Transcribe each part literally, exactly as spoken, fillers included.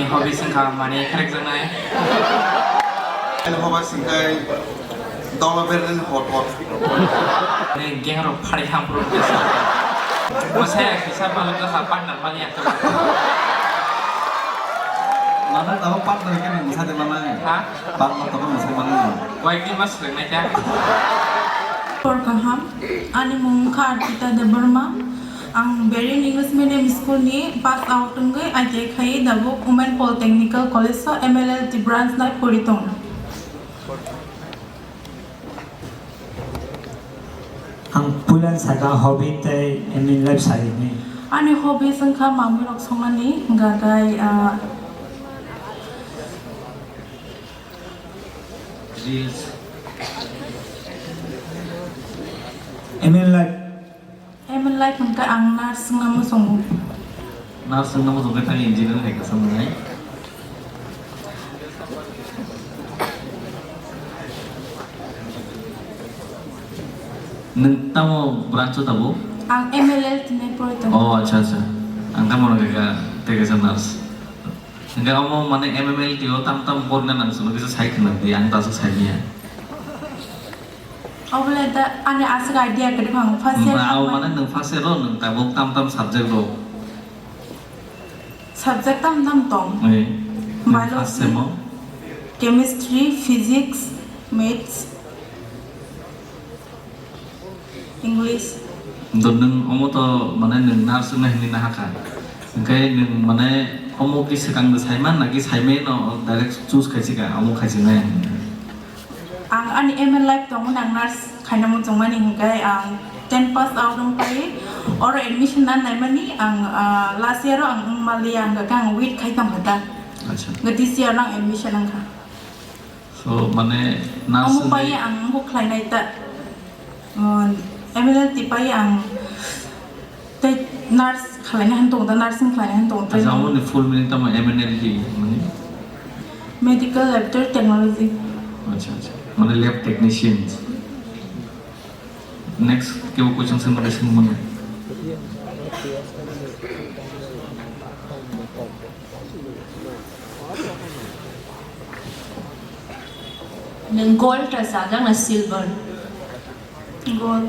Hobby sengkha mani khrek janai. Ani hobby sengkha dolo berlin hot hot. Ani gang rok phari ham pro. Masaya kisa balok ka partner mani akta. Mana tabo partner ke nang sa de mana? Ha? Partner tabo nang sa mana? Wai ki mas renai ta. Por kaham, ani mung kha Arpita Debbarma. Ang Berlin English Medium School ni pass out wngwi I T I khai dabuk Women Polytechnical College o M L L T branch nai pori tong. Ang puilan saka hobby tei M in life saini. Ani hobby wngkha mamui rok songnani, gagai, ah, reels. M in life. M in life hwnkhe ang nurse wngna muchungo. Nurse wngna muchung khe thang engineer hai kasa wngnai. Nwng tamo branch o tabuk? Ang M L L T ni pori tongo. Oh, acha, acha. Ang tamo rwgwi kha tei kaisa nurse. Hingke omo mane M M L T o tam tam porina nang solo kisa sai khna di, ang ta aswk sai manya. Obole da ani aswk idea kwrwi phang first year. Ba, o mane nwng first year o nwng tabuk tam tam subject rok. Subject tam tam tong. Oi. Nwng first sem o? Biology, chemistry, physics, maths. English. To nwng omo to mane nwng nurse wngna hinwi nahakha. Hwnkhe nwng mane omo ki swkang de saiman naki saimano direct choose khaisika omo khaisinai? Ang ani aim in life tongo, ang nurse khaina muchungmani hwnkhe ang ten pass out wngpai oro admission na naimani ang, ah, last year o ang wngmaliya hwnkhe ang wait khai tongkha ta. Acha. Hwnkhe this year no ang admission wngkha. So, mane, nurse. Omo pai ang bo khlainai ta. Oh, M L L T pai ang tei nurse khlaina han tongo ta, nursing khlaina han tongo ta. Acha, omo ni full meaning tamo M L L T mani? Medical Laboratory Technology. Acha, acha. Mane lab technician. Next, kebo question swngma khe swngmano. Nwng gold rwchajak na silver? Gold.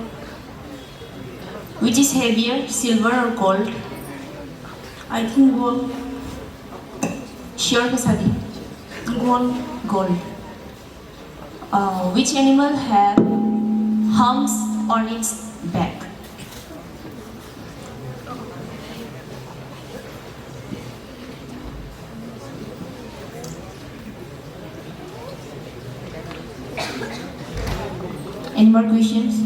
Which is heavier, silver or gold? I think gold. Sure khe sadi. Gold. Gold. Uh, which animal have humps on its back? Any more questions?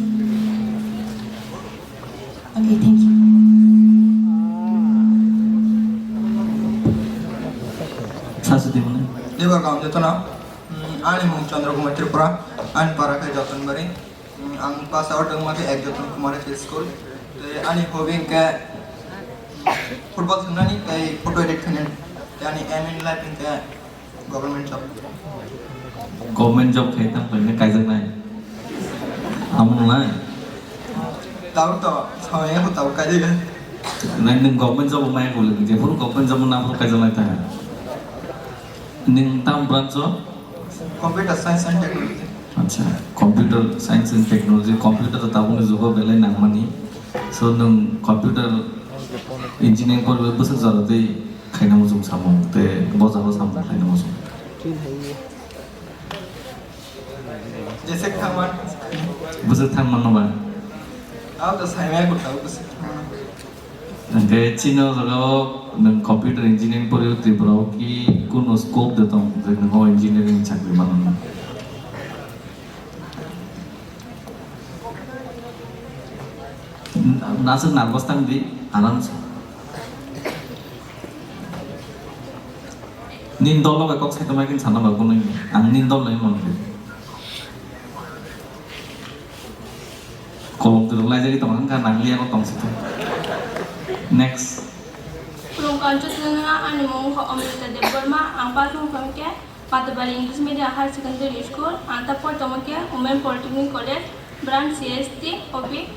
Okay, thank you. Saswti mane? Lebar kam jotono. Hmm, ani mung Chandra Kumar Tripura, ani para khe Jotonbari. Hmm, ang pass out wngma khe ek Joton Kumar H S School. Tei ani hobby hwnkhe football thwngnani tei photo edit khainani. Tei ani aim in life hwnkhe government job. Government job khai tang paine kaijaknai. Amo nai. Tau to, samaya ko tau kai de. Nai nwng government job maya ko le, je phuru government job na phuru kaijaknai ta. Nwng tam branch o? Computer science and technology. Acha, computer science and technology, computer tabukni jugo belai nangmani. So nwng computer engineering porwi bwswk jora tei khaina muchung samung tei bo jora samung khaina muchung. Jesek thangman. Bwswk thangmano ba? Abo to saimaya ko tau bwswk thangmano. Hwnkhe chini o jaga o nwng computer engineering pori o Tripura o ki kunu scope de tong je nwng o engineering chakri mano? Naswk nervous tang di, aram se. Nini dol bai kok sai tongmai khe sana ba kunui. Ang nini dol lai mano khe. Kolom kwrwng laijagwi tong wngkha, nang liya kok tong si tong. Next. Khulumkha, ang chwng ani mung kha Amrita Debbarma, ang pass wngkha khe Mathabari English Medium Higher Secondary School, ang ta pori tongma khe Women Polytechnic College, branch C S T, hobby,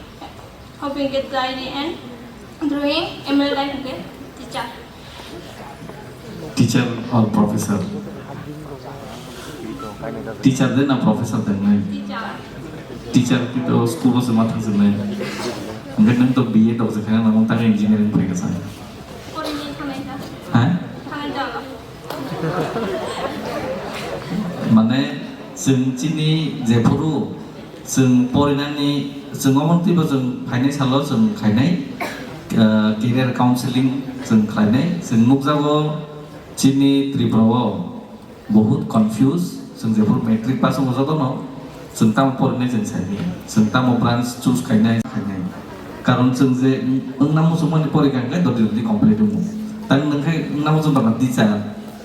hobby hwnkhe diary and drawing, M L life hwnkhe teacher. Teacher or professor? Teacher de na professor de nai? Teacher kito school o se ma thang se nai. Hingke nang to B A dok se khaina nang tang engineering phai ka sa. Ha? Mane chwng chini jephuru chwng porinani chwng omo twibo chwng phainai salo chwng khainai, ah, career counseling chwng khlainai. Chwng nukjago chini Tripura o. Bahut confuse, chwng jephuru matric pass wngo jotono, chwng tamo porinai chwng saimanya, chwng tamo branch choose khainai, khainai. Karon chwng je wng-, wngna muchungmani porikha hwnkhe doti doti complete wngo. Tang nwng khe wngna muchung tongkha teacher,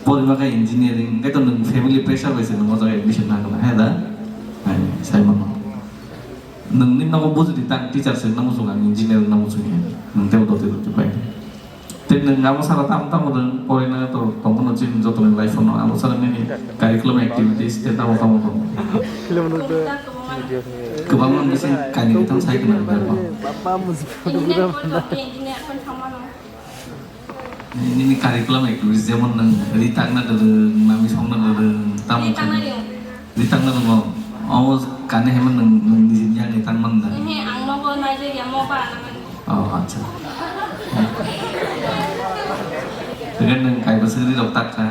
porima khe engineering, hwnkhe to nwng family pressure bai se nwng o jaga admission nang kha, he da? Hai, sai mano. Nwng ni nogo bujidi tang teacher se wngna muchung, ang engineer wngna muchung ya. Nwng tei doti doti pai. Tei nwng abo sara tamo tamo rwng, porina to tongmano chini jotoni life-o no, abo sara nini curriculum activities tei tamo tamo tongo. Kwbangma bising kainwi kwthang sai khna rwkha. Nini curriculum activities jemon nwng ri tangna rwng, nami songna rwng, tamo. Ri tangna rwngo. Omo kani haiman nwng, nwng nijini yakni tangmani da? Ehe, ang nogo naijak ya, mo para nangani. Oh, acha. Hwnkhe nwng kaiba swk ri rok tak kha?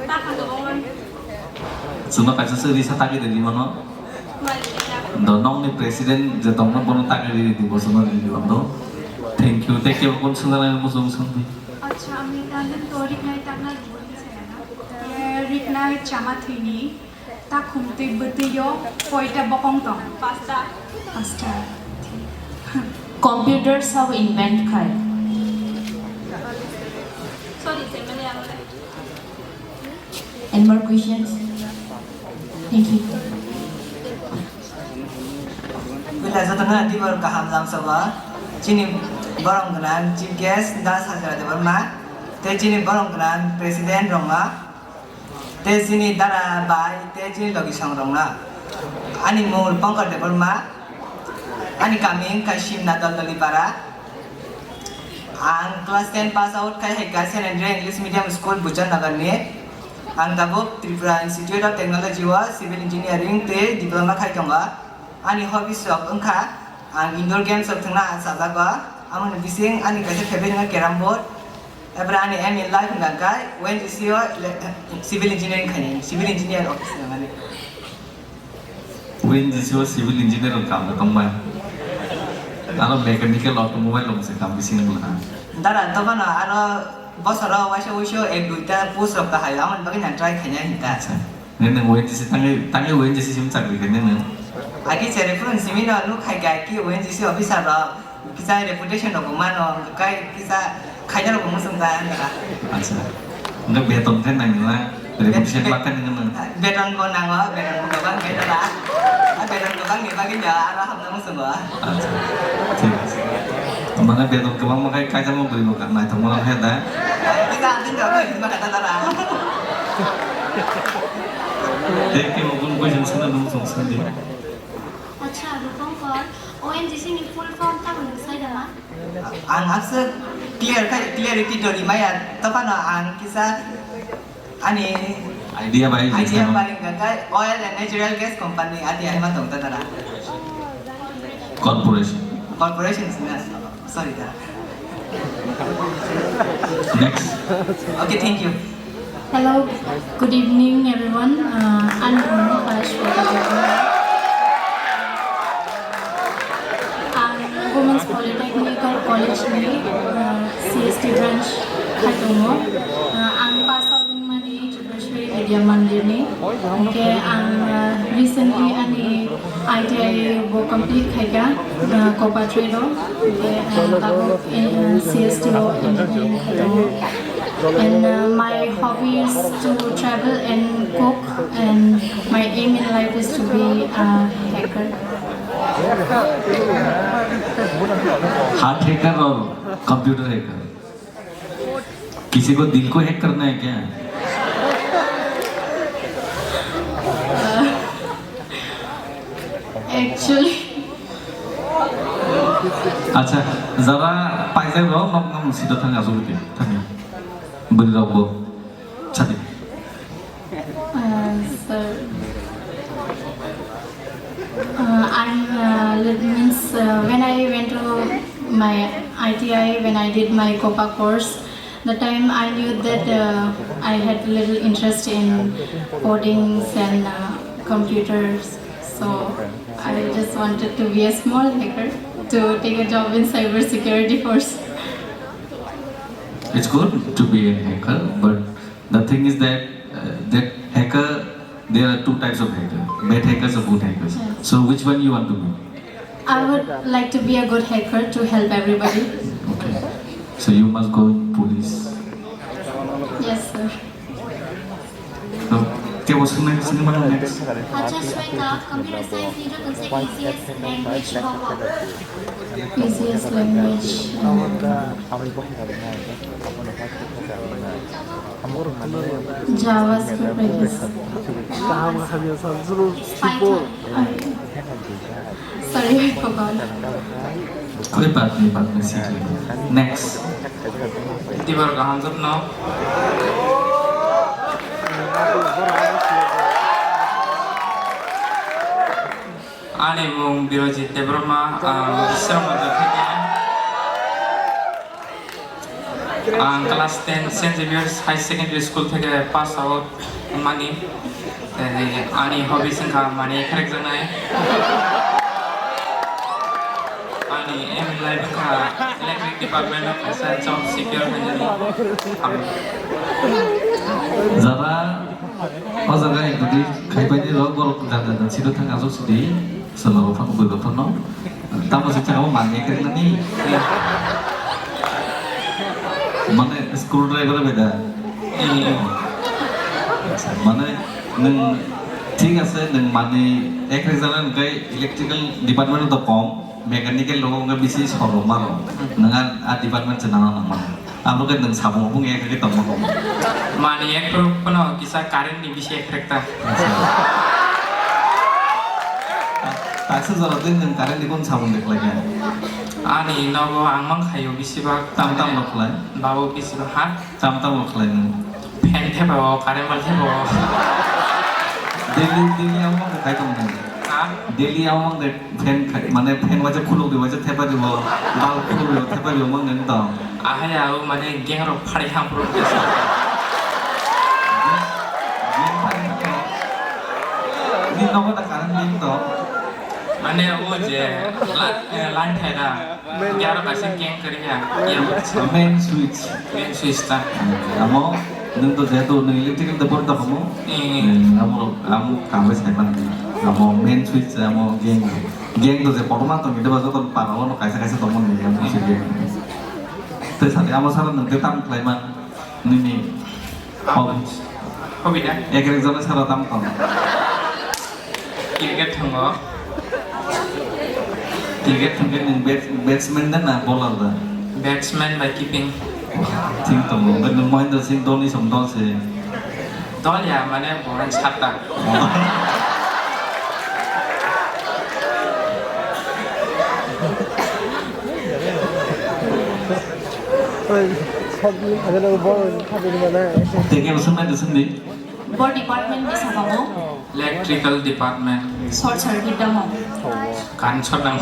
Tak kha, dobongman. Chwngno kaisa swk ri sa tagwi rwdi mano? Malik ya. Do nokni president je tongma bono tagwi ri di, bosono ri di bondo. Thank you. Tei kebo kon swngna nang muchung swngdi. Acha, ami tangwi to riknai takna rwngwi saya na. Eh, riknai chama thwini. Takhum twi bwtwi o koita bokong tong? Pasta. Pasta. Computer sabo invent khai? Sorry, Zemele, amore. Any more questions? Thank you. Puila jotono tibor kaham lamsogo. Chini borom gwnang chief guest Da Sajra Debbarma, tei chini borom gwnang president rokno. Tei chini dara bai tei chini logisong rokno. Ani mung Pankaj Debbarma, ani kami wngkha Simna Doldoli Para. Ang class ten pass out khai hai ka Saint Andrew English Medium School, Buchan Nagar ni. Ang tabuk Tripura Institute of Technology o Civil Engineering tei diploma khai tongo. Ani hobbies rok wngkha, ang indoor games rok thwngna chajago, amoni bising ani kaisa favorite wngkha carrom board, epore ani aim in life wngkha khe O N G C o le-, civil engineering khainai, civil engineer office wngmani. O N G C o civil engineer rok kam da tongbai. Aro mechanical automobile rok se kam bising wngkha. Dara, tobano aro bosoro waisa wuisu ek duita post rok kahai, amoni bagwi nang try khainai hinka. Acha. Nini O N G C tangwi, tangwi O N G C sim chakri khe nini? Agi chere phuru simi no nuk hai ga ki O N G C officer rok kisa reputation rok bo mano, kai kisa khaina rok bo muchung ta nara. Acha. Nda beton khe nang nila, reputation ma khe nang nang. Beton bo nango, beton bo gobang khe nara. A beton gobang ni bagwi no aro hamna muchungo. Acha. Thik ase. Mane beton kwbangma khai kaisa mo bwrwi bo naithok ma khe da. Kisa din rok ni ma kata nara. Thank you, kun question sana dong song sandi. Acha, Rupankar, O N G C ni full form tamo nwng sai da ma? Ang aswk clear khai, clarity to rimaya, tobano ang kisa ani idea bai idea bai hwnkha khe oil and natural gas company adi hai ma tong ta dara. Corporation. Corporation sina. Sorry, da. Next. Okay, thank you. Hello, good evening, everyone. Uh, I'm Bhumi Pash. Ang Women's Polytechnical College ni, uh, C S T branch khai tongo. Uh, ang pass out wngmani Tripureshwari Vidya Mandir ni. Hingke ang, uh, recently ani I T I bo complete khaika, uh, Kopa Trade o. Hingke ang tabuk, uh, C S T o engineering khai tongo. And, uh, my hobby is to travel and cook, and my aim in life is to be a hacker. Heart hacker or computer hacker? किसी को दिल को हैक करना है क्या? Actually. Acha, jara paijak rok nok nang sida thang asuk di thang. Bwrwi rok bo. Uh, I'm uh, li- means uh, when I went to my I T I, when I did my COPA course, the time I knew that uh, I had little interest in codings and uh, computers. So I just wanted to be a small hacker to take a job in cyber security force. It's good to be a hacker, but the thing is that uh, that hacker, there are two types of hacker: bad hackers or good hackers. So which one you want to be? I would like to be a good hacker to help everybody. Okay. So you must go in police. Yes, sir. So, ke bo swngna swngmano next. Acha Shweta, computer science ni joto se easiest language hobo. Easiest language. JavaScript, I guess. Python. Sorry, I forgot. Koi baat nahi, baat nahi, sikh lenge. Next. Tibar kaham jotno. Ani mung Birojit Debbarma, ang Bisramganj theke. Ang class ten Saint Xavier's High Secondary School theke pass out mani. Tei ani hobbies wngkha mani khrek janai. Ani aim in life wngkha electric department o kaisa job secure khainani. Jara o jaga introduce khaibaini rok borok jang jang sida thang aswk sidi. Salo phang bwrwi phano tamo se chakao manwi khe nani. Mane screw driver bai da. Mane nwng thik ase, nwng manwi ek rek jana hwnkhe electrical department to kom, mechanical rok hwnkhe bisi soro mano. Nwng a department se nana nang mano. Abo khe nwng samung bung ek khe tongma kok. Mani ek phano kisa current ni bisi ek rekta. Taksa jora din nwng current ni kun samung de khlai kha. Ani nogo ang mang khayo bisi bak. Tam tam rok khlai. Babo bisi bak ha. Tam tam rok khlai nwng. Fan theba o current bal theba o. Daily daily ang mang khai tong nwng. Ha. Daily ang mang de. Fan khai, mane fan waisa khuluk di, waisa thepa di bo, bal khuluk di, thepa di bo, mang nang tong. Ahai au mane gang rok phari ham pro. Ni nogo da current din to. Mane o je la- eh, line thai da. Yaro kaisa gang kari ya. Yaro Main switch. Main switch ta. Amo, nung to jehetu nung electrical de porta homo. Eh. Amo, amo kabe sai man. Amo main switch, amo gang. Gang to je porma to mide bajo to paralo no kaisa kaisa to mon ni amo se gang. Te sani amo sara nung te tam khlai man. Nini. Hobby. Hobby da. Ek ek jona sara tam tong. Cricket thango. Cricket Hingke nwng bats-, batsman da na bowler da? Batsman by keeping. Thik tongo. Hingke nwng Mahendra Singh Dhoni som dol se. Dol ya mane borok sata. Teke usung na usung di. Bo department ni saka bo? Electrical department. Short circuit damo. Kan sodang.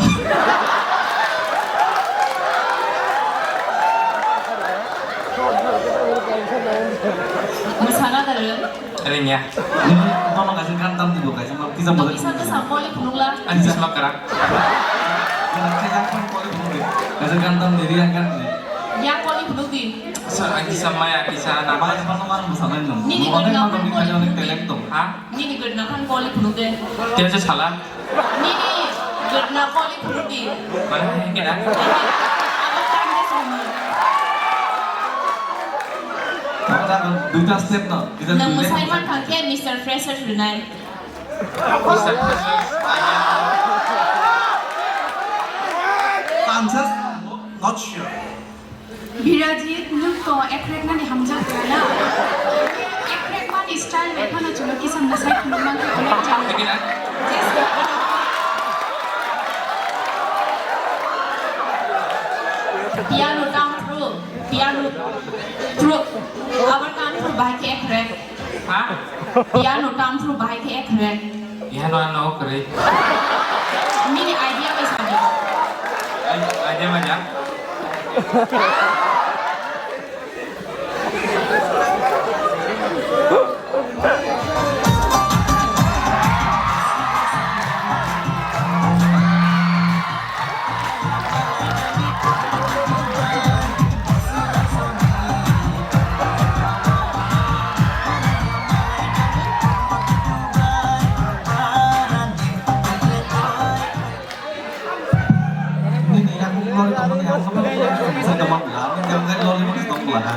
Masana dalem. Ring ya. Nini tono kaisa gan tam di bo kaisa ma kisa mo. Kisa kisa koli phunukla. Ani sma kara. Kaisa gan tam koli phunuk di. Kaisa gan tam di riang gan di. Ya koli phunuk di. Sa ani sma ya kisa na. Mai sma no man mo sanai no. Nini Mo onek gana ma koli koli kali onek phunuk di. Talent to. Ha? Nini gana khan koli phunuk de. Tiya je sala. Nini gana koli phunuk di. Mana kita. Abo kan de somo. Tamo da duita step no. Kita Nang duita masai step. Man thangkhe Mister Fresher rinai. Answer not sure. Birajit, nwng to ekrek nani hamjak kaya na? Ekrek mani style bai phano chwngno kisa mwsai phunuk mankhe onek jani. Piano tam pro, piano pro, abar tam pro bahai khe ekrek. Ha? Piano tang phuru bahai khe ek rek. Piano ano kwrwi. Nini idea bai sadi. Ai, idea manya. Nini yakung lori tongmani ang sama sa tongmani, ang yang ngai lori mani tongmani.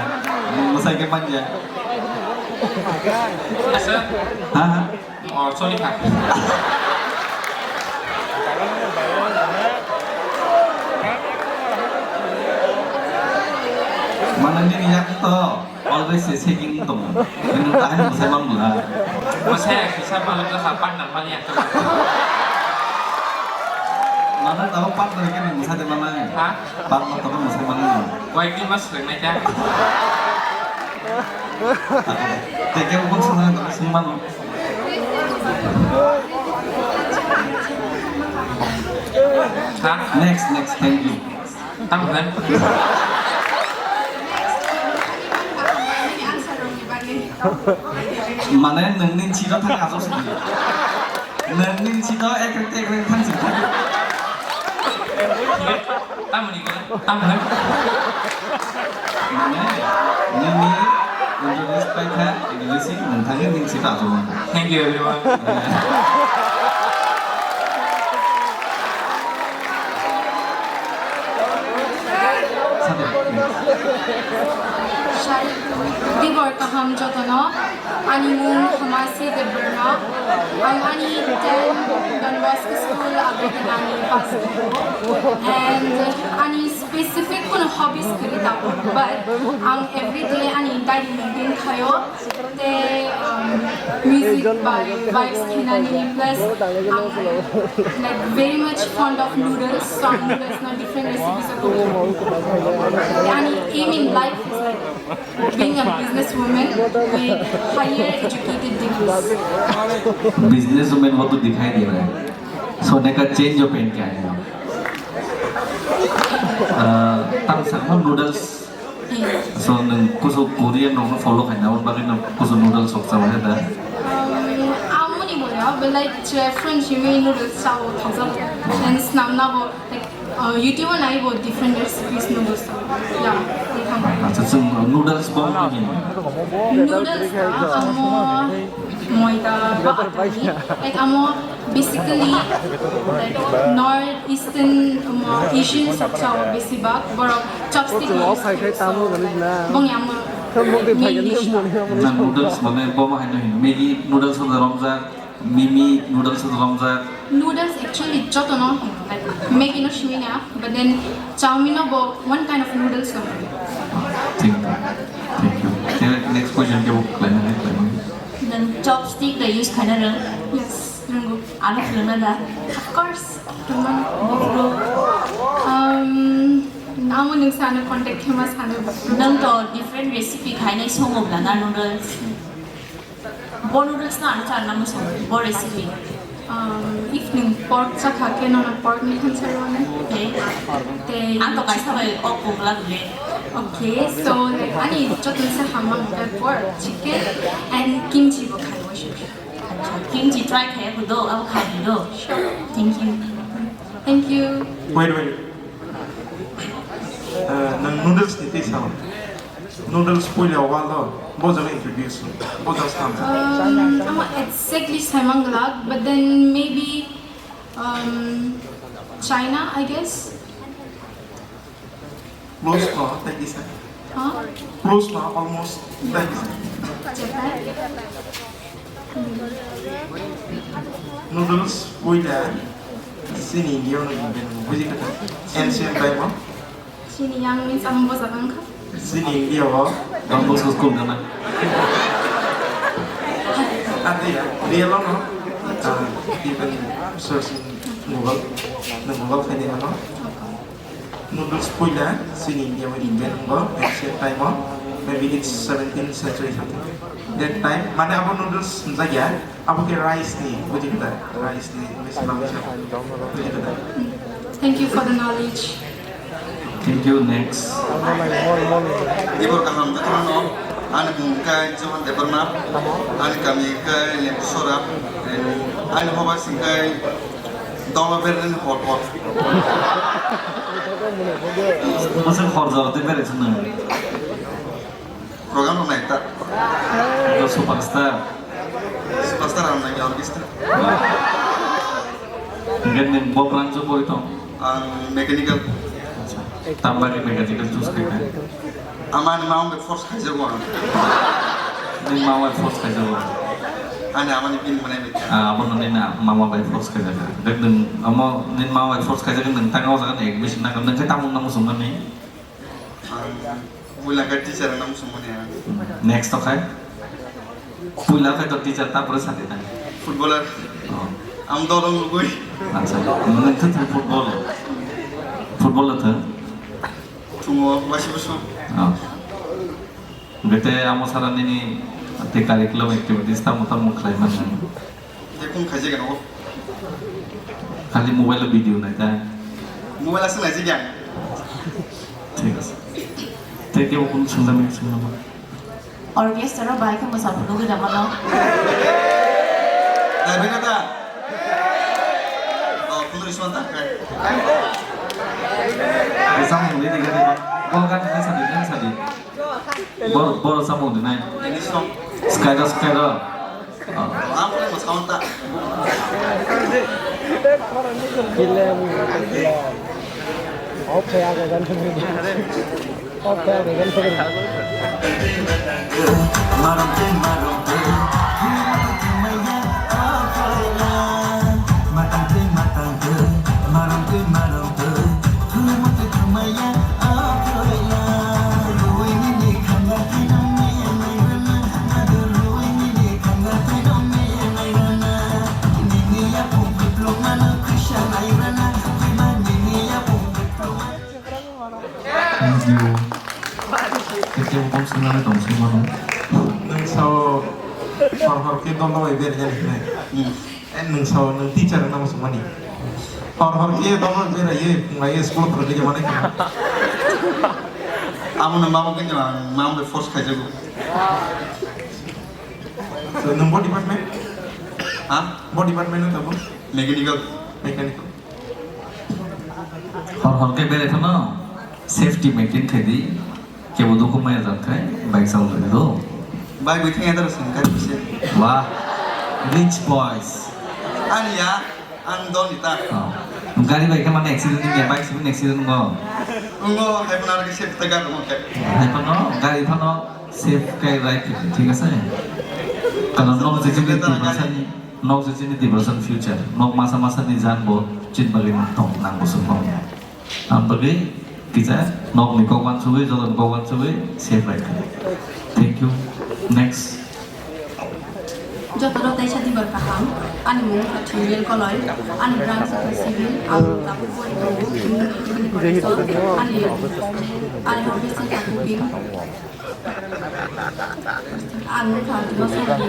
Masai ke manja. Ha ha. Oh, sorry, Pak. Mana nini yak to always se seking tong. Nini tahan musai mang bula. Musai kisa malam ka partner mali yak. Mana tahu partner kan musai de mana? Ha? Partner to musai mang. Wai di mas renai ka. Thank you, bung sung nang sung mano. Ha? Next, next, thank you. Tamo kan? Mane, nangni chiro thang ajo sidi. Nangni chiro ek rek, ek rek thang sidi. Tamoni gana, tamoni. Mane, nini introduce paikha, introduce nang thangwi ning sita ajo. Thank you everyone. Sade. Tibor kaham jotono. Ani mung Hamasi Debbarma. Ang ani ten Don Bosco School Agartala ni pass khaio. And ani specific kono hobbies kwrwi tabuk, but ang everyday ani diary maintain khaio. Te, um, music by vibes khinani plus ang, like, very much fond of noodles, so ang noodles no different recipes of cooking. Ani aim in life is like being a businesswoman with higher educated degrees. Businesswoman ho to dikhai de raha hai. Sone ka change of pain kya hai? Uh, tang sakma noodles. So, nung kusu Korean rok no follow khaina, aboni bagwi nung kusu noodles rok chawi da? Um, amoni boya, belai je friend simi noodles chawi thangsa, and snamna bo, like, uh, YouTube o nai bo different recipes noodles chawi. Yeah, they can. Acha, chwng noodles bo ma hin? Noodles na amo moida ba atani, like, amo basically, like, North Eastern, um, Asian sok sao besi bak, borok chopstick no use khai khai tamo gani na. Bong yang mo. Tamo ke phai gani mo ni. Na noodles mane bo ma haino hin. Maggi noodles no romjak, mimi noodles no romjak. Noodles actually joto no hin, like, Maggi no simi na, but then chowmein no bo one kind of noodles no. Thank you. Thank you. Next question ke bo khlai na, khlai na. Nang chopstick da use khaina rang? Yes, ranggo. Ano khulna da? Of course. Rangmano. Um, amo nung sano contact khema sano. Nang to different recipe khainai songo bla na noodles. Bo noodles na ano charna muso. Bo recipe. Um, if nung pork chakha khe nono pork ni khan charwani. Okay. Te ang to kaisa bai ok pogla bile. Okay, so, like, ani joto se hamma mokhe pork, chicken and kimchi bo khai. Kimchi try khe ko do, abo khai do. Sure. Thank you. Thank you. Wait, wait. Uh, nang noodles ni tei sao. Noodles puila walo, bo jang introduce, bo jang sam. Um, amo exactly saimang glak, but then maybe, um, China, I guess. Close to, thank you, sir. Huh? Close to, almost, thank you, sir. Japan? Noodles, puila, sini India, buji kata, ancient time, no? Sini yang means ang bosa kangka. Sini India, wo. Don Bosco School kana? Ada ya, dia lo, no? Ah, even search in Google, na Google khaide, no? Noodles puila, sini India wo invent wngbo, ancient time o, maybe it's seventeenth century something. That time, mane abo noodles swngjak ya, abo khe rice ni, buji khe da, rice ni, rice ni mangsa, buji khe da. Thank you for the knowledge. Thank you, next. Ibor kaham jotono, ani mung khe Johan Debbarma, ani kami khe Lentusora, and ani hoba sing khe Dongma berani hot hot. Masa hor jor tei berai swnam. Program rok nai ta. Superstar. Superstar ang nai orchestra. Hingke nwng bo branch o pori tong? Ang mechanical. Tamo bagwi mechanical choose khaikha? Amani mama bai force khaijago ang. Nwng mama bai force khaijago? Ani amani bini manai bai. Ah, abo nini na mama bai force khaijakha. Hingke nwng amo nini mama bai force khaijakha, nwng tang o jaga admission nangkha, nwng khe tamo wngna muchungmani? Ang puila khe teacher wngna muchungmani ang. Next to khai? Puila khai to teacher, tapore sadi na? Footballer. Oh. Ang dol wng lugui. Acha, nwng thung thung football. Football no thung? Thungo, waisi busu. Oh. Bete amo sara nini te curriculum activities tamo tamo khlai mano? Te kung khaijak no. Khali mobile o video nai ta. Mobile aswk naijak ya. Thik ase. Te kebo kunu swngjamani swngjama? Orchestra o bai khe mwsa phunugwi rwmano. Dai bai na ta. Oh, kunu response ta khai. Samung ni ni ni. Bol gan ni sadi, ni sadi. Bor, bor samung dinai. Sky da, sky da. Ah. Thank you. Thank you, bom swngnai tong swngnai. Nwng sao hor hor khe dol bai berjani hwnwi. Hmm. Eh, nwng sao nwng teacher wngna muchungmani. Hor hor khe dol bai beraiwi phunglaiwi school phwrwngwi rwmani kha. Amo nwng mama khe nwng mama bai force khaijago. So, nwng bo department? Ha? Bo department no tabuk? Mechanical. Mechanical. Hor hor khe berai phano safety maintain khai di. Kebo dukhu maya jan khai bike chal rwdi do. Bike bai thang ya daro sing khai bise. Wah, rich boys. Ani ya, ang dol ni ta. Oh. Gari bai khe mane accident ni bike sibin accident ngo. Ngo hai phano ar khe safety guard mo khe. Hai phano gari phano safe khai ride khai, thik ase? Karon nok je chini Tiprasani, nok je chini Tiprasani future. Nok masa masa ni jan bo chin bagwi tong nang bo sung tong. Ang bagwi kisa nok ni kok wansugwi, jolo ni kok wansugwi, safe ride khai. Thank you. Next. Jotono teisa dibar kaham, ani mung kha Thunglel Koloi, ani branch kha civil, ang tabuk pori tongo, ani, ani hobby se kha cooking. Ang wngkha Dimasarani.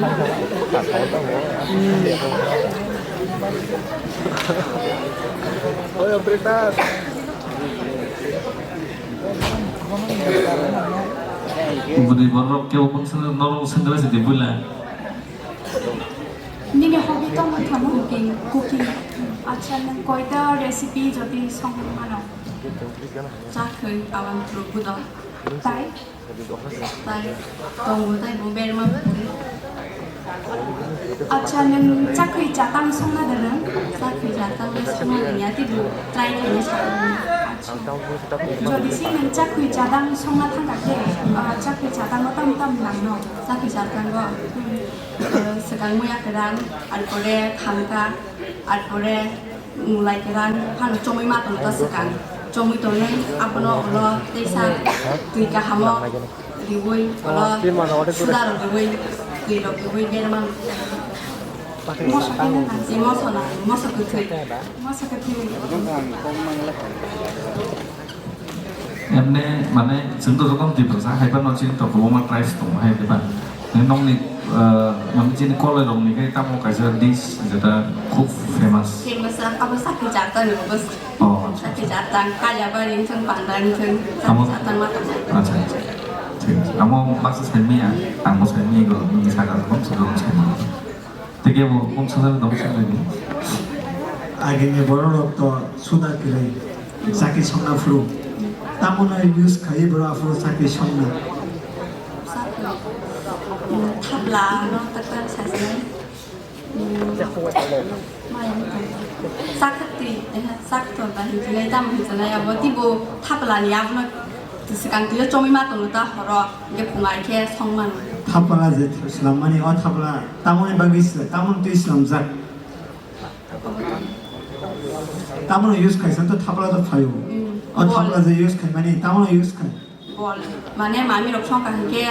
Bwrwi borok kebo kung swngo, norok swngra se de puila. Nini hobby tongmani thamo cooking, cooking. Acha, nwng koita recipe jodi songmano? Chakhwi awan phurugo do. Tai? Tai tongo, tai bo berma. Acha, nwng chakhwi chatang songna da nwng? Chakhwi chatang le songna da ya, tei bo try khaina sa. Acha. Jodi se nwng chakhwi chatang songna thangkha khe, ah, chakhwi chatang no tam tam nangno? Chakhwi chatang o, eh, swkang muya kwran, arpore khangka, arpore mulai kwran, phano chomui ma tongkha swkang. Chomui tongnai, abono ulo teisa twi kahamo riui, ulo suda rok riui, twi rok riui berma. Moso khe nang, moso nang, moso kwthwi. Moso kwthwi. Emne, mane, chwng to jotono Tiprasa, hai phano chini to kwbangma tribes tongo, hai phano. Nokni Uh, mami chini koloi rok ni khe tamo kaisa dish jeta khub famous. Famous abo sakhi jata ni bas. Oh, acha. Sakhi jata kaya bari wngthang panda wngthang sakhi jata ma tamo. Acha, acha. Thik ase. Amo baksa saimaya, ang bo saimaya go, nini sakha kom se kom saimaya. Tei kebo kom sana dong sana ni. Agini borok rok to suda kwrwi sakhi songna phuru. Tamo no use khai borok aphuru sakhi songna. Thapla no takar sasinai. Sakti, sakto ba hinjinai tam hinjinai abo tibo thapla ni abo no sikang tilo chomwi ma tonglo ta horo ge phungai khe songmano. Thapla je slamani o thapla tamoni bagwi sla-, tamoni twi slamjak. Tamoni use khaisa to thapla to phaio. O thapla je use khaimani tamoni use khai. Bol, mane mami rok songkha hinkhe,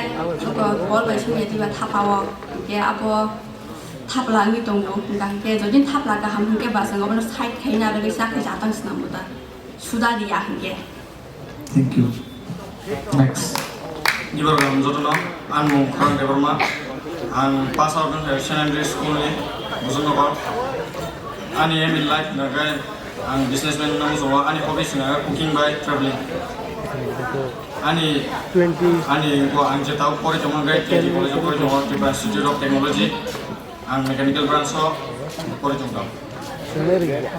bol bai songya diba thapao, hinkhe abo thapla wngwi tongo, hingkha hinkhe jodi thapla kaham hinkhe ba chwng abono side khaina bagwi chakhe jatang swnambo ta, suda diya hinkhe. Thank you. Next. Gibar gam jotono, ang mung Khorang Debbarma, ang pass out wngkha Saint Andrew School ni, Bosonnagar. Ani aim in life na gai, ang businessman nang so, ani hobby sing aga cooking by traveling. Ani, ani ko ang je tau pore joma gai, K G college pore joma, Tripura Institute of Technology, ang mechanical branch o pore joma.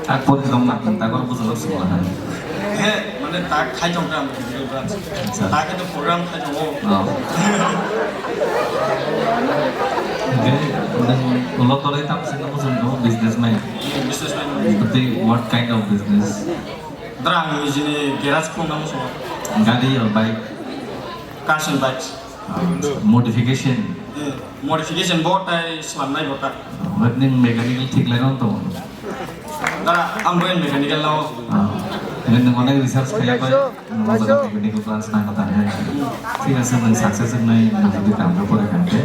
Tak pore joma, tak pore bujalo sima. He, mane tak khai joma ang mechanical branch. Acha. Tak itu program khai joma. Oh. Oke, dan ulo tore tam sih kamu sendiri businessman. Businessman. Seperti what kind of business? Dara ang nijini garage khulna muchungo. Gari or bike? Cars and bikes. Ah, modification. Eh, modification bo tai slamnai bo ta. But ning mechanical thik lai non to. Dara ang bo mechanical lao. Ah, then ning onek research kaya pai, ning onek mechanical branch nang kata hai. Thik ase ning success wngnai, ning jodi kam ko pore kam te.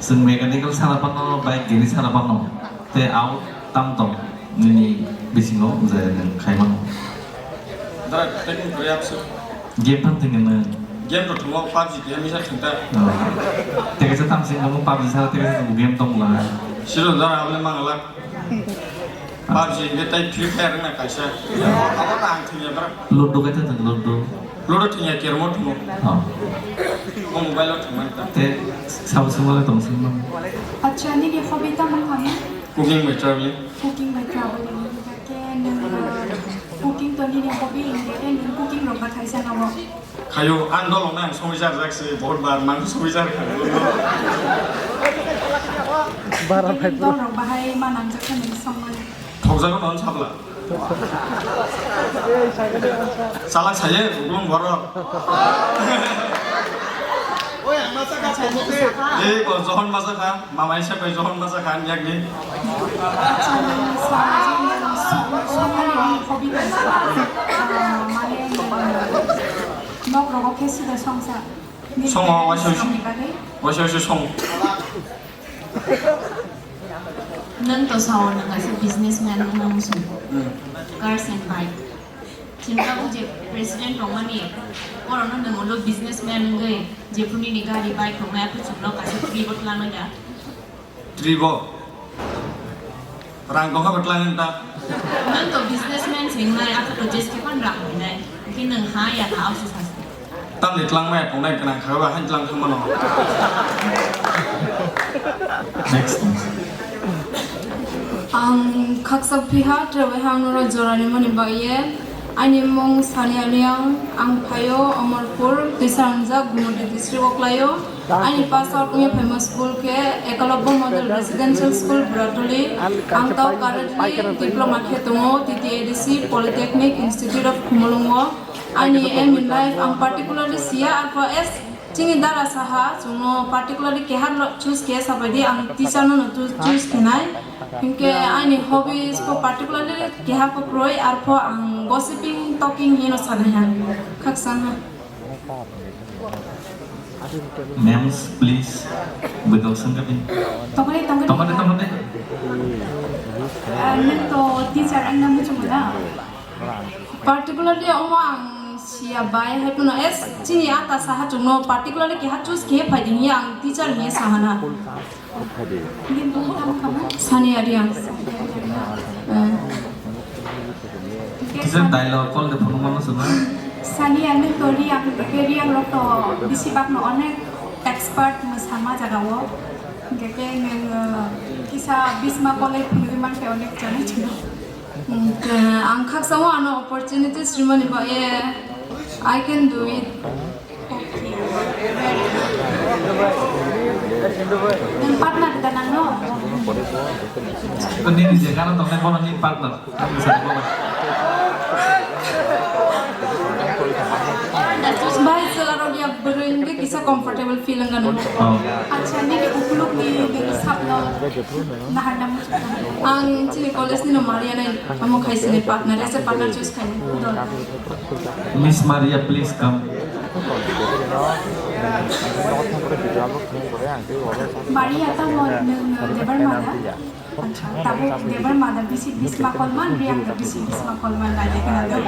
Sing mechanical sara pano, bike gini sara pano. Te au tam tong nini bisingo je nwng khaimano. Dara, tei nwng kwrwi abso. Game phang thwngya nwng? Game rok thwngo, PUBG game isa thwngta. Oh. Tei kaisa tam sing nwng PUBG sara tei kaisa nwng game tong la. Siro dara abole mangalak. PUBG hingke tei Free Fire wngna kaisa. Abo ta ang thwngya dara. Ludo kaisa thwng Ludo. Ludo thwngya, Carrom thwngo. Oh. O mobile o thwngmani ta. Tei sabo singwale tong singmani. Acha, nini hobby tamo kami? Cooking by traveling. Cooking by traveling, hingkhe nwng, uh, cooking to nini hobby hingkhe nwng cooking rok ba khaisa nogo? Khayo, ang dolong nang songwi jar jak se, bahut bar mang songwi jar kha. Bara phai dol rok bahai ma nang jak kha nwng songmani. Thokjago non sabla. Chala saye, bung borok. Ei, bo Johon masa kha, mama isa bai Johon masa kha, yakni. Nok rogo khe sida songsa. Songo, waisa waisa. Waisa waisa song. Nwng to sao nwng kaisa businessman wngna muchungo. Hmm. Cars and bike. Chini tabuk je president rwmani, borokno nwng ulo businessman wngwi jephru nini gari bike rwnai, aphuru chwngno kaisa trip o twlangnai da? Trip o? Rang tongkha ba twlang ta? Nwng to businessman se wngnai, aphuru to jeske phan rang hwnai. Hwnkhe nwng ha ya na ausi sasi. Tamni twlang maya tongnai gwnang kha ba, hain twlang thang mano. Next. Ang khaksa phiha, tre bai hang noro jorani mani bagwi. Ani mung Sania Reang, ang phaio Omorpur, tisa wngjak Gumoti district o klaio. Ani pass out wngwi phaima school khe Ekalobbo Model Residential School, Buratoli. Ang tau currently diploma khe tongo T T A D C Polytechnic Institute of Khumulwng o. Ani aim in life ang particularly siya, arpho as chini dara saha, chwngno particularly keha lo choose khe sabaidi ang teacher no no choose, choose khenai. Hinkhe ani hobbies ko particularly keha ko kroi, arpho ang gossiping, talking hino sanai ha, khaksa ha. Ma'ams, please, bwtong sengkha di. Tongkha di, tongkha di. Tongkha di, tongkha di. Ah, nwng to teacher wngna muchungo na? Particularly omo ang Siya bai hai phano es chini ata saha chwngno particularly keha choose khe phai di hiya ang teacher hiya sahana. Sani ari ang. Eh. Teacher dialogue call de phone mano suna. Sani ani to Riang ke Riang rok to bisi bak no onek expert mo sama jaga o. Ke ke neng, eh, kisa bisma kole phunui man ke onek jani chino. Hmm, ke ang khaksa o ano opportunities rimani ba e I can do it. Nang partner kita nang no? Nini je gana tongnai bono nini partner. Bai chwla rok ya bwrwi hwnkhe kisa comfortable feel wngkha nung. Oh. Acha nini ukulukni nini sapno naharna muchungkha. Ang chini college ni no Maria nai amo khai sini partner, as a partner choose khai. Miss Maria, please come. Maria, tamo nwng Debar Mada? Acha, tabuk Debar Mada bisi bisma kolman, Riang da bisi bisma kolman, nai de kana do.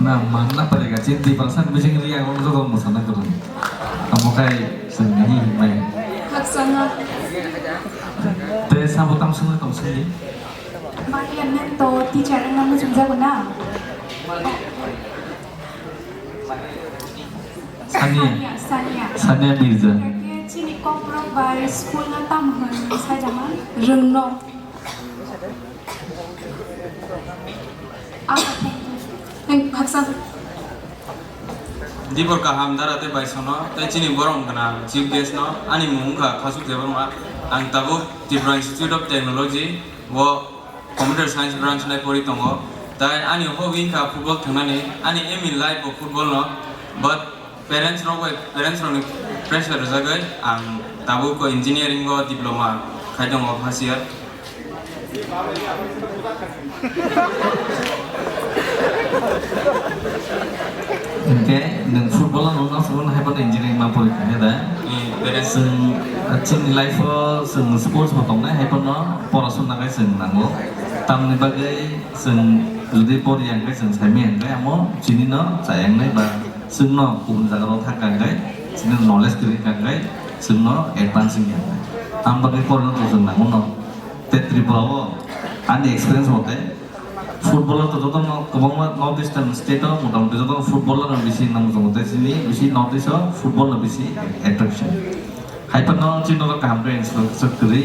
Na manna pare ga chin Tiprasa ni bising ri ang joto mosana kwrwng. Amo kai sengni hi mai. Khakchangma. Te sabo tam sung tam sung. Mari ang to teacher ang namu chumjago na. Sania. Sania, Sania. Sania Mirza. Khe chini kokrok bai school no tam hwn sai jama rwngno. Ah, thank you. Thank you, Haksa. Dibor kaham dara tei baisono tei chini borom gwnang chief guest no ani mung wngkha Khasuk Debbarma. Ang tabuk Tripura Institute of Technology o Computer Science branch nai pori tongo. Tai ani hobby wngkha football thwngnani. Ani aim in life bo football no, but parents rok bai, parents rokni pressure rwjagwi ang tabuk o engineering o diploma khai tongo first year. Hingke nwng football no wngna phuru hai phano engineering ma porikha he da? Ni parents. Chwng, chini life o chwng sports bo tongnai hai phano porasona khe chwng nango. Tamni bagwi chwng jodi poriya hwnkhe chwng saimanya hwnkhe amo chini no chaya wngnai ba chwngno kubun jaga rok thangkha hwnkhe chini knowledge kwrwi wngkha hwnkhe chwngno advance wngya hwnkhe. Tamni bagwi porino to chwng nango no. Tei Tripura o ani experience mote footballer to jotono kwbangma North Eastern state o motamuti jotono footballer no bisi nang muchungo tei chini bisi North East o football no bisi attraction. Hai phano chini no kaham khe infrastructure kwrwi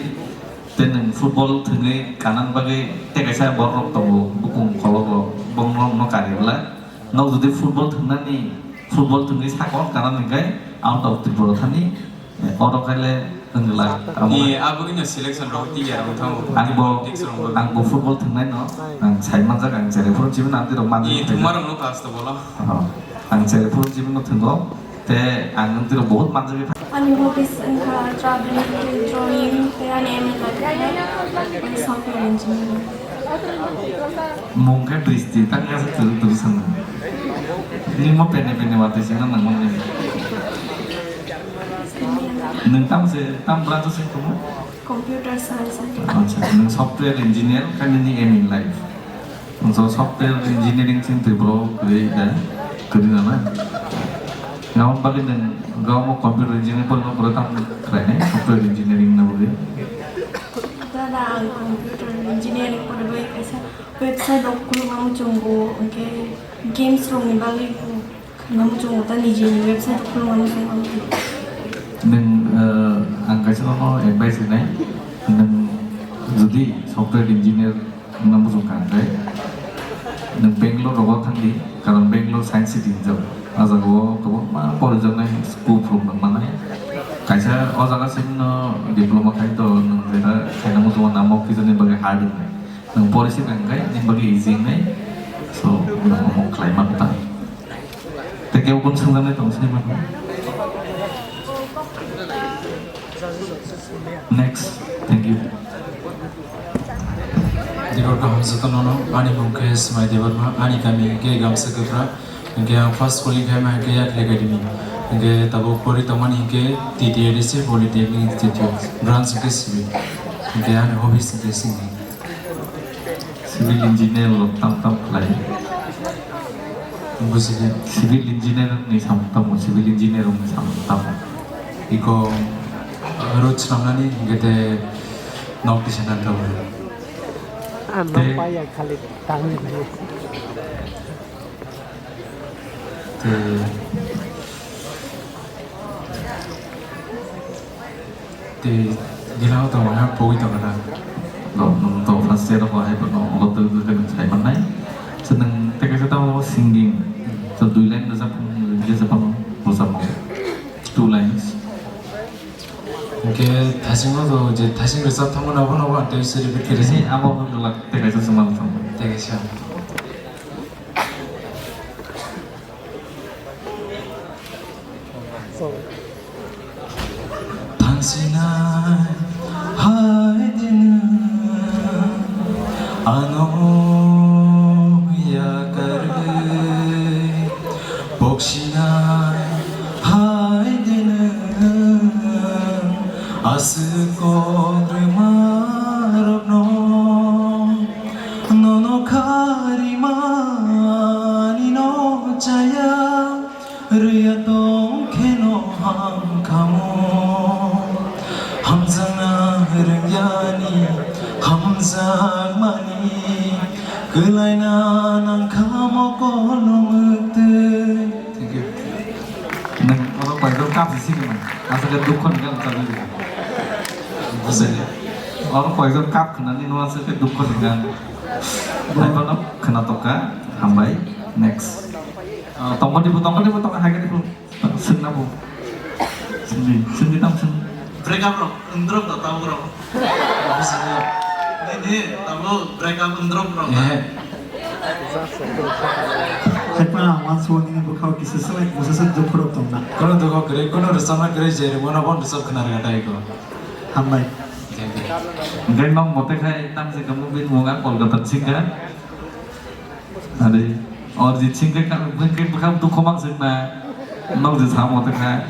tei nwng football thwngwi kanang bagwi tei kaisa borok rok tongo bukung kolok rok bong rok no kari bwla nok jodi football thwngnani football thwngwi sakon kanani hwnkhe out of Tripura thani. Oro khaile wngla. Ni abo khe selection rok tiya rok thango. Ang bo, politics rok bo. Ang bo football thwngnai no. Ang sai manjak ang chere phuru chibin ang tirok manjak. Ni thwngma rok no pass to bolo. Oh. Ang chere phuru chibin no thwngo. Te ang tirok bahut manjak. Ani hobbies wngkha traveling, drawing, te ani aim in life wngkha software engineering. Mung khe Bristi, tang khe se turu turu sana. Ni mo pene pene watwi sina nang mo ni. Nwng tamo se, tam branch o se tongmo? Computer science. Acha, nwng software engineer, khe nini aim in life? Nwng so software engineering sing twi bro kwrwi da, kwrwi na na? Ngam bagwi nwng gamo computer engineering porno pura tam khlai nai, software engineering na bagwi? Dada, ang computer engineering porwi kaisa website rok khulukna muchungo, hwnkhe games rokni bagwi. Namo chwng ta niji ni website khulwng namo chwng. Nwng, eh, ang kaisa nono advice rinai. Nwng jodi software engineer wngna muchung kha hwnkhe, nwng Bangalore rogo thangdi, karon Bangalore science city hinjak. Ah jagao kwbangma porijaknai scope rok nwng manai. Kaisa o jaga simi no diploma khai to nwng jeta khaina muchungo namo kisa ni bagwi hard wngnai. Nwng pori se hwnkhe nini bagwi easy wngnai. So, nwng omo khlai mano ta. Tei kebo kunu swngjaknai tong sai mano. Next, thank you. Debbarma hamjakgo nono, ani mung khe Smai Debbarma, ani kami khe Gamsa Kwpra, hwnkhe ang first schooling khaima hwnkhe Yakhli Academy, hwnkhe tabuk pori tongmani hwnkhe T T A D C Polytechnic Institute, branch hwnkhe civil, hwnkhe ani hobbies hwnkhe singing. Civil engineer rok tam tam khlai. Bujiya. Civil engineer ni samung tamo, civil engineer ni samung tamo. Iko road swnamnani hwnkhe te nok tisa nan tamo. Ah, nok Te- paya khali tangwi. Te Tei gila o tongo ha pogwi tongo na. No, no, to first year o hai bono ulo twi twi twi sai mannai. So nwng tei kaisa tamo singing. So dui line rwchap, rwchap ano, rwchapmo. Two lines. Hwnkhe thasingo to je thasing rwchap thangmano abono bo ang tei se repeat khe rwchap. Abo no lak tei kaisa se man thang. Tei kaisa. Thansinai hai dino ano yakarwi, poksinai hai dino aswk kokrwma rokno, nono kharimani no chaya. Rwya tong kheno ham khamo, hamjakna rwngyani hamjakmani, kwlaina nang khamo kolom mwktwi. Thank you. Nwng oro koyekjon kap si sikima, aswk dukho ni gana chagwi rwkha. Bujali. Oro koyekjon kap khwnani no aswk dukho ni gana. Hai bono khwna tokha, hambai. Next. Ah, tongkha dibo, tongkha dibo, tongkha hai khe dibo. Swngna bo. Swngdi, swngdi tam swng. Break up rok, wngdrop da tabuk rok. Nini, tabuk break up wngdrop rok da. Eh. Hai pa, ang uansukgo nini bwkhao kisa swlai, bwsa swk dukhu rok tongna. Kono dukho kwrwi, kono rwchapna kwrwi, je rwmano bo rwchap khna rwya tei ko. Hambai. Hwnkhe nok mote khai tam se kamo bini mung a Kolkata thikha. Are, Arijit Singh khe ka-, khe bwkha dukhu mang sukna, nok je samo tongkha.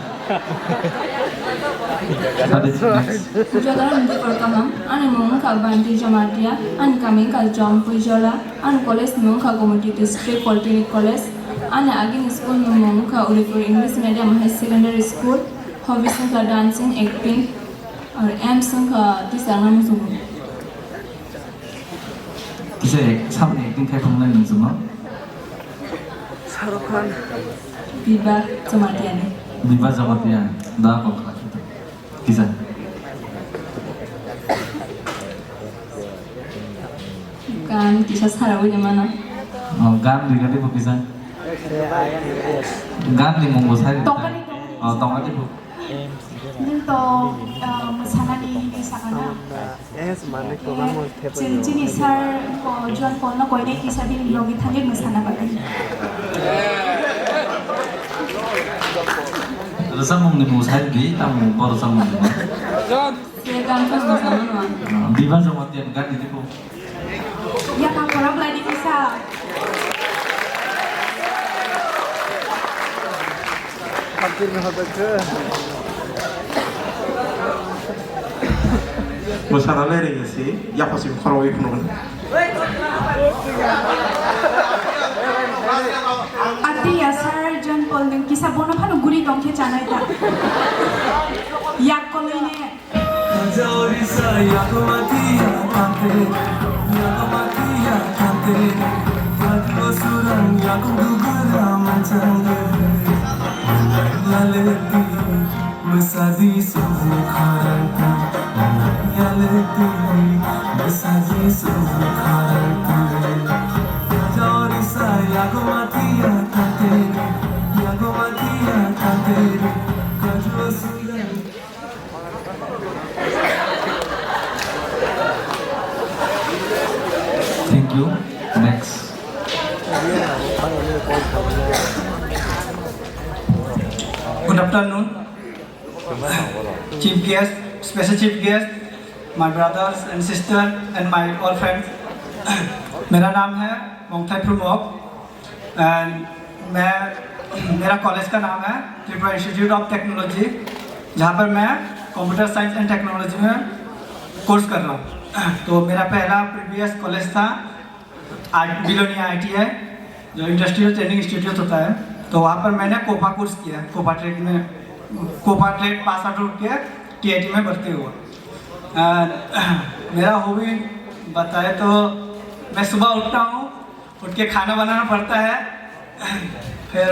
Are, next. Jotono ni bwkhor kaham, ani mung wngkha Banti Jamatia, ani kami wngkha Jompuijola, ani college ni mung wngkha Gomati District Polytechnic College, ani agini school ni mung wngkha Udaipur English Medium Higher Secondary School, hobbies wngkha dancing, acting, aro aims wngkha teacher wngna muchungo. Kisa ek-, saboni acting khai phunuknai nwng chwngno? Shahrukh Khan. Biba Jamatia ni. Biba Jamatia, da kok kha kisa. Kisa. Gan kisa sarawi de mano. Oh, gan rigadi bo kisa. Gan ni mung bo sai. Tongkani tong. Oh, tongkani bo. Nwng to, ah, mwsanani hinwi sakana. Chwng chini sir ko John Paul no koinai kisa bini logi thangwi mwsana bagwi. Rwchapmung ni mung sai di, tamo bo rwchapmung ni mung. Je gan khe mwsana nw. Ah, Biba Jamatia ni gan ni dibo. Yakha khorok lai di kisa. Mwsana lai ringi si, yapha si khorok wi phunukgwi. Ati ya sir John Paul nwng kisa bono phano guri tong khe chanai ta. Yak kolwi ne. Thank you. Next. Good afternoon, chief guest, special chief guest, my brothers and sister and my all friends. मेरा नाम है मोंगथाई फ्रुमोक and मैं, मेरा कॉलेज का नाम है त्रिपुरा इंस्टीट्यूट ऑफ टेक्नोलॉजी, जहाँ पर मैं कंप्यूटर साइंस एंड टेक्नोलॉजी में कोर्स कर रहा हूँ। तो मेरा पहला प्रीवियस कॉलेज था आज बिलोनिया आईटीआई, जो इंडस्ट्रियल ट्रेनिंग इंस्टीट्यूट होता है, तो वहाँ पर मैंने कोपा कोर्स किया, कोपा ट्रेड में, कोपा ट्रेड पास आउट होके टीआईटी में भर्ती हुआ। अ, मेरा हॉबी बताए तो मैं सुबह उठता हूँ, उठ के खाना बनाना पड़ता है, फिर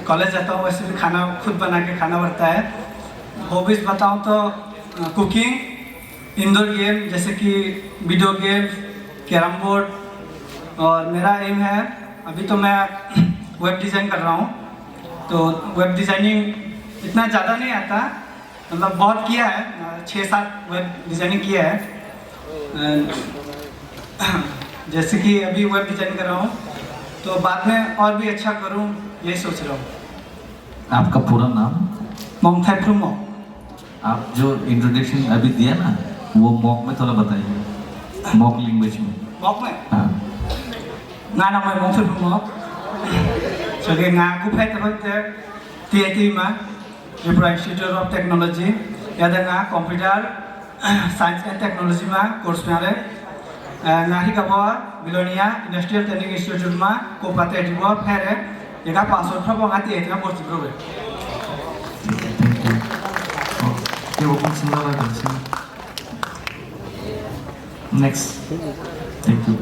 कॉलेज जाता हूँ, वैसे भी खाना खुद बना के खाना पड़ता है। हॉबीज बताऊँ तो, अ, कुकिंग, इंडोर गेम जैसे कि वीडियो गेम्स, कैरम बोर्ड, और मेरा एम है, अभी तो मैं वेब डिज़ाइन कर रहा हूँ, तो वेब डिज़ाइनिंग इतना ज़्यादा नहीं आता, मतलब बहुत किया है, अ, छः सात वेब डिज़ाइनिंग किया है। And जैसे कि अभी वेब डिज़ाइन कर रहा हूँ, तो बाद में और भी अच्छा करूँ, यही सोच रहा हूँ। आपका पूरा नाम? मोंगथाई फ्रुमोक। आप जो इंट्रोडक्शन अभी दिया ना, वो मॉक में थोड़ा बताइए, मॉक लैंग्वेज में। Mok me? हाँ। Nga nang mai Mongsur Bumok. Sage nga kuphai tabang te T I T ma, Tripura Institute of Technology. Yada nga computer science and technology ma course ma re. Eh, nga hi kabo Bilonia Industrial Training Institute ma ko pate dibo phere. Yada pass out thabo nga T I T ma course dibo. Thank you. Oh, ke wo kong sila ra dong sila. Next. Thank you.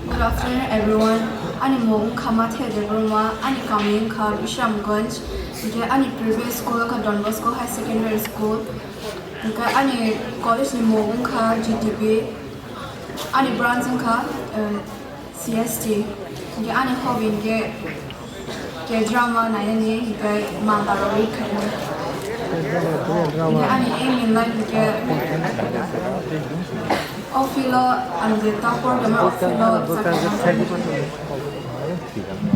Good afternoon, everyone. Ani mung wngkha Mathe Debbarma, ani kami wngkha Bisramganj. Hingke ani previous school wngkha Don Bosco High Secondary School. Hingke ani college ni mung wngkha G T B. Ani branch wngkha, eh, C S T. Hingke ani hobby hingke ke drama nainani hingke manga rok ri khainai. Hingke ani aim in life hingke o field o ang je top o tongma o field o chakri nang.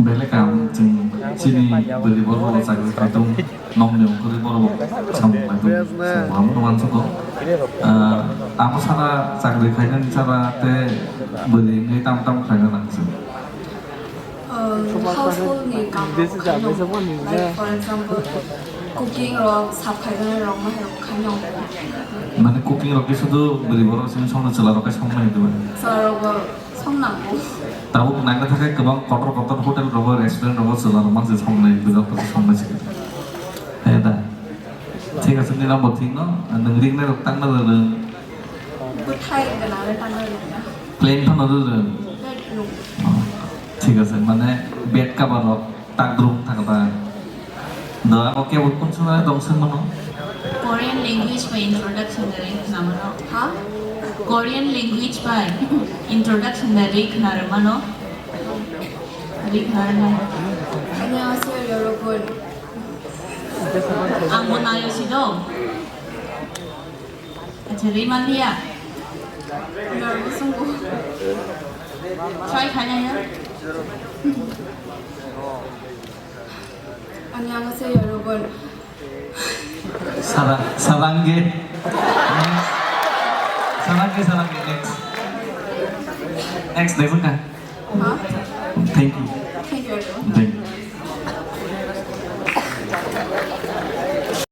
Belai kaham chwng chini bwrwi borok rok chakri khai tong. Nokni ongkhorwi borok samung kaitung, samung hamno uansukgo. Ah, amo sara chakri khainani sara tei bwrwi wngwi tamo tamo khlaina nang se. Um, household ni kaam rok khainai. Like, for example, cooking rok, sap khainai rok, ma rok khainai. Mane cooking rok khe sudu bwrwi borok sini songno chwla rok khe songnai diba? Chwla rok bo songnango. Tabuk nangna thangkhe kwbang kotor kotor hotel rogo, restaurant rogo chwla rok manse songnai, bwjak rok songnai se. He da. Thik ase, nini number thik no, nwng ringnai rok tangna rwrwng. Bwthai gwnang le tangna rwrwng. Plain phano rwrwng. Bedroom. Oh, thik ase, mane bed cover rok. Takdrung thangkha ta. Do abo kebo kung sung tong sung mano? Korean language by introduction dari khna mano. Ha? Korean language by introduction dari khna mano. Dari khna mano. 안녕하세요, 여러분. Ang bo nayo si do. Acha, rwi man liya. Try khaina ya. 안녕하세요, 여러분. Sara-, sarangge. Next. Sarangge, sarangge, next. Next, next ka. Ha? Thank you. Thank you, everyone. Thank you.